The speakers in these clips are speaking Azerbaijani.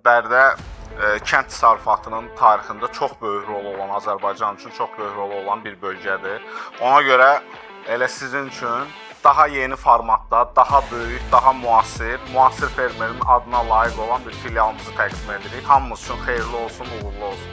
Bərdə kənd təsərrüfatının tarixində çox böyük rolu olan, Azərbaycan üçün çox böyük rolu olan bir bölgədir. Ona görə elə sizin üçün daha yeni formatda, daha böyük, daha müasir, müasir fermerin adına layiq olan bir filialımızı təqdim edirik. Hamımız üçün xeyirli olsun, uğurlu olsun.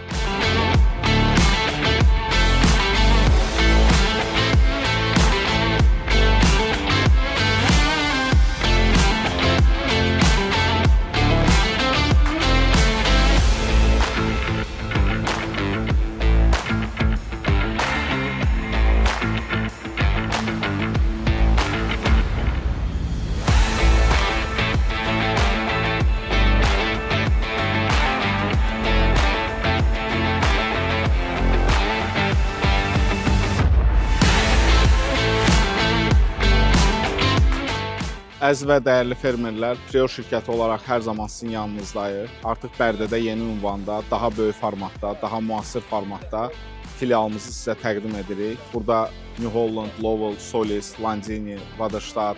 Əziz və dəyərli fermerlər, Prior şirkəti olaraq hər zaman sizin yanınızdayıq. Artıq Bərdədə yeni ünvanda, daha böyük formatda, daha müasir formatda filialımızı sizə təqdim edirik. Burada New Holland, Lovell, Solis, Landini, Vaderstad,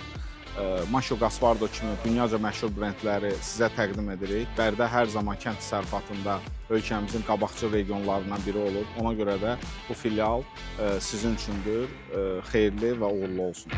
Maşo Gaspardo kimi dünyaca məşhur brendləri sizə təqdim edirik. Bərdə hər zaman kənd təsərrüfatında ölkəmizin qabaqcıl regionlarından biri olub. Ona görə də bu filial sizin üçündür. Xeyirli və uğurlu olsun.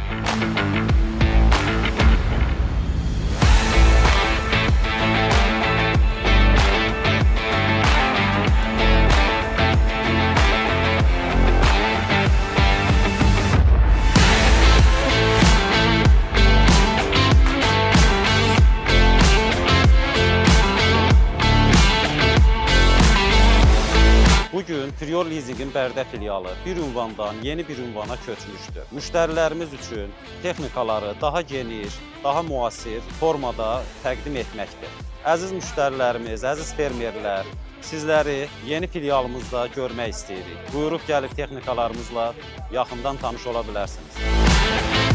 Bugün Prior Leasing'in Bərdə filialı bir ünvandan yeni bir ünvana köçmüşdür. Müştərilərimiz üçün texnikaları daha geniş, daha müasir formada təqdim etməkdir. Əziz müştərilərimiz, əziz fermerlər, sizləri yeni filialımızda görmək istəyirik. Buyurub gəlib texnikalarımızla yaxından tanış ola bilərsiniz.